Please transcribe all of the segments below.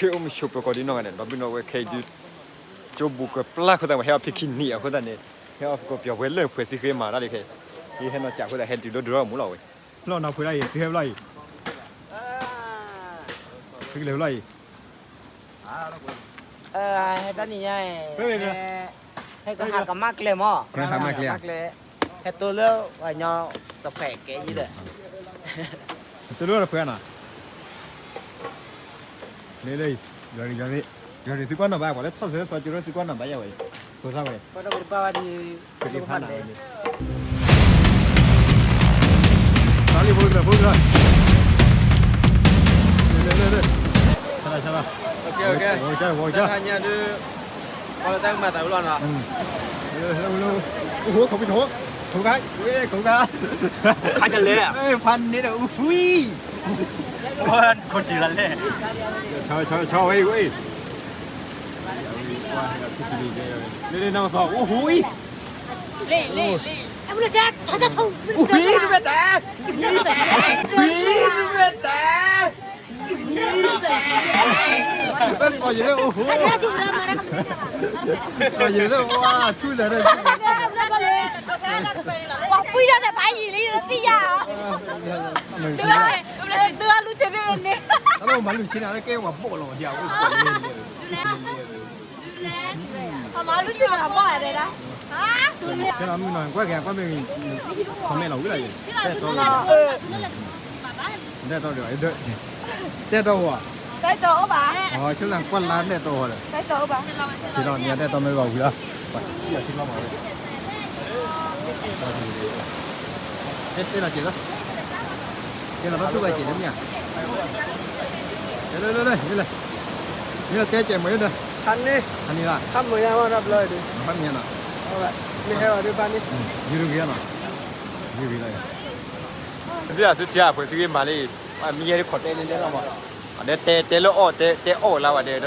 ခဲအိၣ်မုာ်ဆိးပၢၤကီၢ်ဒ်နီၢ်ဂၤန့ၣ် ဒီပုၢ်ဒီဝဲၢ်ခဲအံၤဒုး ကၠိဘူးကပျၢ်အဃိသတး ဟဲအီၣ်ဖဲခံနံၣ်အဃိသတးန့ၣ် ဟဲအီၣ်ကီၢ်ပၠီၤဝဲလၢပှဲၤသံဃ့မၤတၢ်လံခဲအံၤ ဟဲနီၢ်ကၠးအဃိသတး ဟဲတုၤလၢဒုးထီၣ်မူလီၤဝဲ ဖျီၣ်နီၤဖှဲဒၣ်အံၤ သုဟဲဖျီၣ်အံၤ သုကလဲၤဖျီၣ်အံၤ ဟဲတနံၤညါအံၤ ဟဲကဟးကမၣ်ကျဲမး ဟဲကမၣ်ကျဲ ဟဲတိၢ်လၢပှၤညီတဖှဲးကဲယံၤဒီး တိၢ်လၢတဖှဲးနီၤ လၢလၢ ယွၤရ့ၣ် ယွၤရ့ၣ် ယွၤရ့ၣ်သုကွၢ်နီၣ်ဘၣ် ပှၤလၢထီၣ်သဲစီကၠိဒီးသုကွၢ်နီၣ်ဘၣ်ယၤဝဲ ဖိသၣ်ဝဲ ပကဖးနၤဝဲန့ၣ် လၢလံ ဖိသၣ် ဖိသၣ် လၢလၢလၢ ဆါလီၤ ဆါလီၤ ဝီကၢ ဝီကၢ တၢ်ညါဒုး ပှၤလၢတၢ်ကမၤသးဝံၤလီၤနီၤ လၢလၢလၢ အိၣ်ဟိ ခိးပံၤခိး ခိးခါ ခိးခါ ခါကလဲၣ် ဖးန့ၣ်ဒီး အူဝံ ခိးတံၢ်လၢလဲၣ် ဆီဆီဆီဝဲဝဲ လၢလၢနီၢ်ကစီၣ် အိၣ်ဟူအံၤ လ့လ့လ့ အိၣ်ဟူအံၤ တဘဲတၢ် တဘဲတၢ် တဘဲတၢ် စီၤယိၤသး အိၣ်ဟူ စီၤယိၤသး ဝါ ဆူလဲၣ်ဒီး ပှၤပှံၢ်ထီၣ်ဒီးပၢ်ယံၤလံ သံယါအီၤ တုၤအလူၤဆ့သ့န့ၣ် တၢ်လၢမၤလူၤဆ့န့ၣ် လၢကဲဝဲဘိၣ်လီၤ ဒ်အဝဲဘိၣ်လီၤ မၤလူၤဆ့န့ၣ် အဘိၣ်အဒဲဒၣ် တဲလီၤမုၢ်နီၤ ကွၢ်က့ၤ ကွၢ်မ့ၢ် comment လီၤဝံၤလီၤ တဲတီလီၤ တဲတီဒီး တဲတီဝဲ တဲတီအိၣ်ဘၣ် တဲတီအိၣ်ဘၣ် အီၤ ဆူလၢကွၢ်လါတဲတီဝဲဒီး တဲတီအိၣ်ဘၣ် တဲတီမ့ၢ်ဂီၤဝံၤလီၤ ပှၤထံၣ်လီၤထံၣ်လီၤမးဝဲ တဲတဲလီၤက့ၤလီၤ တဲလီၤဘၣ်တူၢ်ဘၣ်က့ၤလၢမ့ၢ်ဧါ လၢလၢလၢလၢ မ့ၢ်လၢတဲကဲးမ့ၢ်ဒီး ဟါန့ၣ် ဟါန့ၣ်လီၤ ဟါမုၢ်ညါဝဲဒၣ်ဘျီအံၤဒုး ဟါမုၢ်ညါနီၤ မ့ၢ်ဟဲဝဲဒုးဘၣ်န့ၣ် ယူၤဒုးဂ့ၤနီၤ ယူၤဂ့ၤလီၤ သုအသုထံၣ်အပှဲၤသုဂ့ၤမၤလံ မံယဲဒ်ခီၣ်တဲလၢလဲၣ်လီၤမး အဒဲတဲတဲလၢအီၣ်တဲတဲအီၣ်ဝဲလၢဝဲဒဲဒီ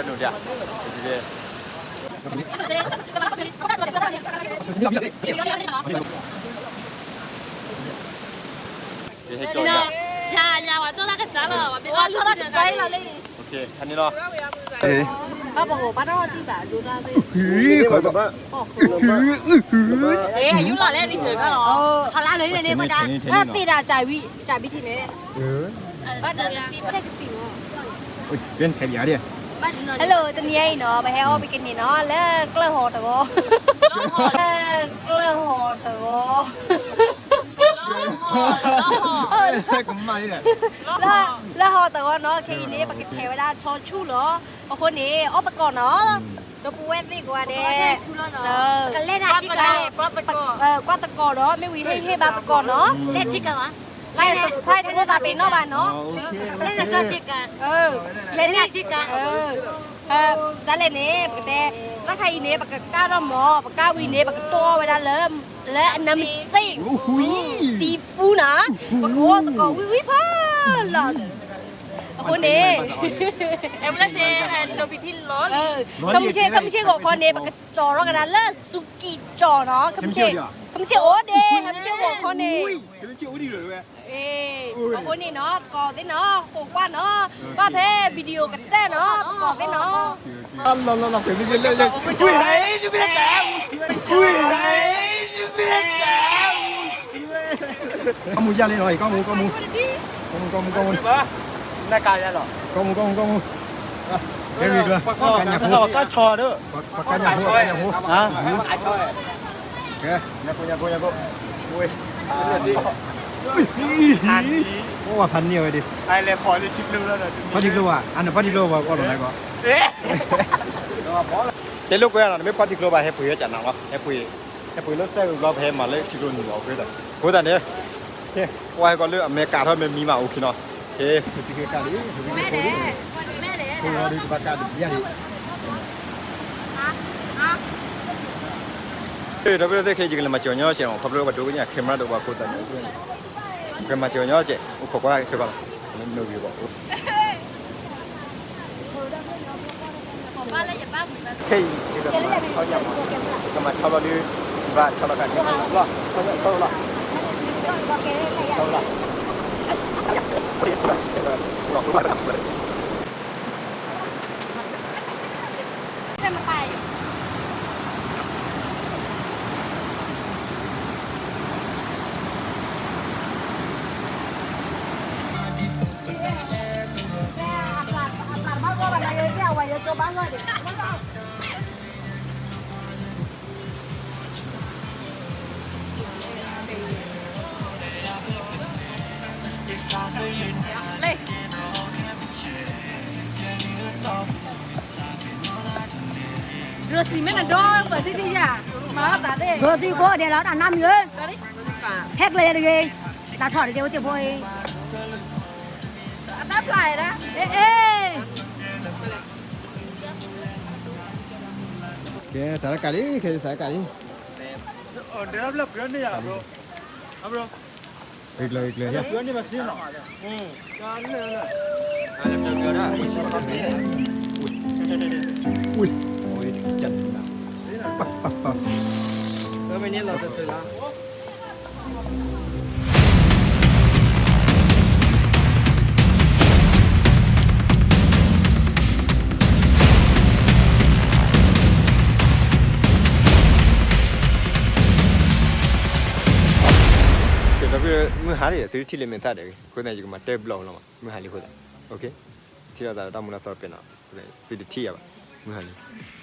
းနုာ်တၢ် ဟဲကၠီညါ ညါဝဲကၠီတၢ်ကစၢ်လီၤ ဝဲဘ့ၣ်ဘၣ်လူၤကစၢ်လီၤလံ ဘၣ်ပဂီၢ်ဘၣ်တၢ်ထီၣ်ထံၣ်ဘၣ် ဒိတၢ်သ့ၣ် အယူလီၤလဲၣ် နံၣ်ဆၢကၢ်လီၤ ထီလါလၢန့ၣ်န့ၣ် ကွၢ်တၢ် သ့ၣ်ဒၣ်ကၢ်ဝံၤ ကၢ်ဘံထံၣ်န့ၣ် ဘၣ်တၢ်သ့ၣ်ကသံၣ်မး Hello တနံၤအံၤနီၤ ပဟဲအီၣ်ပကန့ၣ်နီၤ လၢကျၢၢ်ဟီၣ်တဂီၤ လၢကျၢၢ်ဟီၣ်တဂီၤ ကမၣ်လံ လၢ လၢဟီၣ်တဂီၤနီၤ ခဲအံၤန့ၣ် ပကထဲးဝဲဒၣ်ဆီဆူၣ်လီၤ အဃိန့ၣ် အီၣ်သကိးနီၤ ဒီပုၢ်ဝဲၢ်သ့ၣ်ကိးဂၤဒဲး ကလဲၤနၤဆ့ကၤ ကွၢ်သကိးဒီး မ့ၢ်ဝံၤဟ့ၣ်ဟ့ၣ်ဘါသကိးနီၤ လဲၤဆ့ကၤ like subscribe တလိၣ်သးပ့ၤနီၣ်ဘၣ်နီၤ လဲၤနၤဆ့ကၤ လဲၤနၤဆ့ကၤ ကလဲၤန့ၣ် ပကတဲ တၢ်ခါအံၤန့ၣ် ပကကၢ်ထီၣ်မီၤ ပကၢ်ဝံၤန့ၣ် ပကတိၢ်အီၣ်ဝဲဒၣ်လၢ လၢအနါမ့ၢ်သ့ၣ် seafood နီၤ ပကအိၣ်သကိးဝံၤဝံၤဖီလီၤ အဃိန့ၣ် ခဲမုၢ်ဆ့ၣ်ဂီၤခီန့ၣ် ပကကၠီၤထီၣ်ကဒါလၢစူးကံၢ်ကၠီၤနီၤ ခဲမုၢ်ဆ့ၣ်အိၣ်ဒ့ ခဲမုၢ်ဆ့ၣ်ဂီၤခီန့ၣ် အဃိန့ၣ်နီၤ သကိးသ့ၣ်နီၤ ဃိကွၢ်နီၤ ကွၢ်ဖဲ video ကတၢၢ်နီၤ သကိးသ့ၣ်နီၤ လီၤလီၤလီၤ ကွၢ် ကီၢ်မူၤယါလံနီၤ ကီၢ်မူၤ ကီၢ်မူၤ ကီၢ်မူၤ ကီၢ်မူၤ ကီၢ်မူၤ ကီၢ်မူၤ ကဲ ပှၤကါညၣ်ဖိ ပှၤကါညၣ်ဖိ ပှၤကါညၣ်ဖိ ကဲ ညၣ်ဖိ ညၣ်ဖိ ညၣ်ဖိ အိၣ်ဝဲဖးန့ၢ်ဝဲဒၣ် ဖီၣ်ထံကျိဘၣ် အန့ၣ်ဖီၣ်ထံကျိဘၣ် ကီၢ်လီၤနၤကီး တဲလိာ်ကွဲနီၤ နမ့ၢ်ဖီၣ်ထံကျိဘၣ် ဟဲပှ့ၤဝဲကနၤလီၤ ဟဲပှ့ၤ ဟဲပှ့ၤလၢစဲးဂုာ်ဘျီ ပဟဲမၤလၢထံကျိနုာ်လီၤ အဃိသတးန့ၣ် ကွၢ်ဟဲကီးလၢအမဲကးထီၣ်မ့ၢ်မံမးအိၣ်ခံနီၤ ကဲ ပတံၤက့ၤကးဒံး ပတံၤက့ၤကးဒံး ဖိလီၤဒံး ကဘၣ်ကးဒံးယါဒံး ဒီပုၢ်ဝဲၢ်သ့ၣ်ခဲ ယကလဲၤမၤစၢၤညီစဲး ခီဖျိပှၤဒိကညး camera တအိၣ်ဘၣ်အဃိသတးန့ၣ် ကမၤစၢၤညီစဲး အိၣ်ခိးကွၢ်ခဲကီးလီၤ လၢနိၣ်ဂံၢ်ဘၣ် ခဲအံၤ ယကမၤထီၣ်ဘျီ ယကမၤထီၣ်ဘျီဒီး ယဘၣ်ထီၣ်လီၤကးန့ၣ်လီၤ ထီၣ်လီၤ ထီၣ်လီၤ ထီၣ်လီၤ ဒိးသံမ့ၢ်နဒီပၢၢ်သံသံယၤ, မၤသးဒ့ၣ်, ဒိးသံဖိဒဲးလီၤ တၢ်နါမံၤဧၢ, ဟဲကျဲၤယၤတဂ့ၤ, တၢ်ထီၣ်တက့ၢ် အိၣ်တ့ၢ်ဖိအံၤ, အတၢ်ဖျါဒၣ်, အ့ အ့ ကဲ သးတကးလံ ခဲသးတကးလံ, ဂ့ၤကျၢၤ ဂ့ၤကျၢၤ ကဲ ဒီပုၢ်ဝဲၢ် မုၢ်ဟါလံဒီး သုတထံၣ်လၢမဲာ်သၣ်ဒီး အဃိသတး ယကမၤတဲဘျီၣ်လီၤမး မုၢ်ဟါလံအဃိသတး, ထံၣ်လိာ်သးဒီးတၢ်မူၤလၢ်သီပ့ၤနီၣ်, သုတထံၣ်ယၤဘၣ်, မုၢ်ဟါလံ.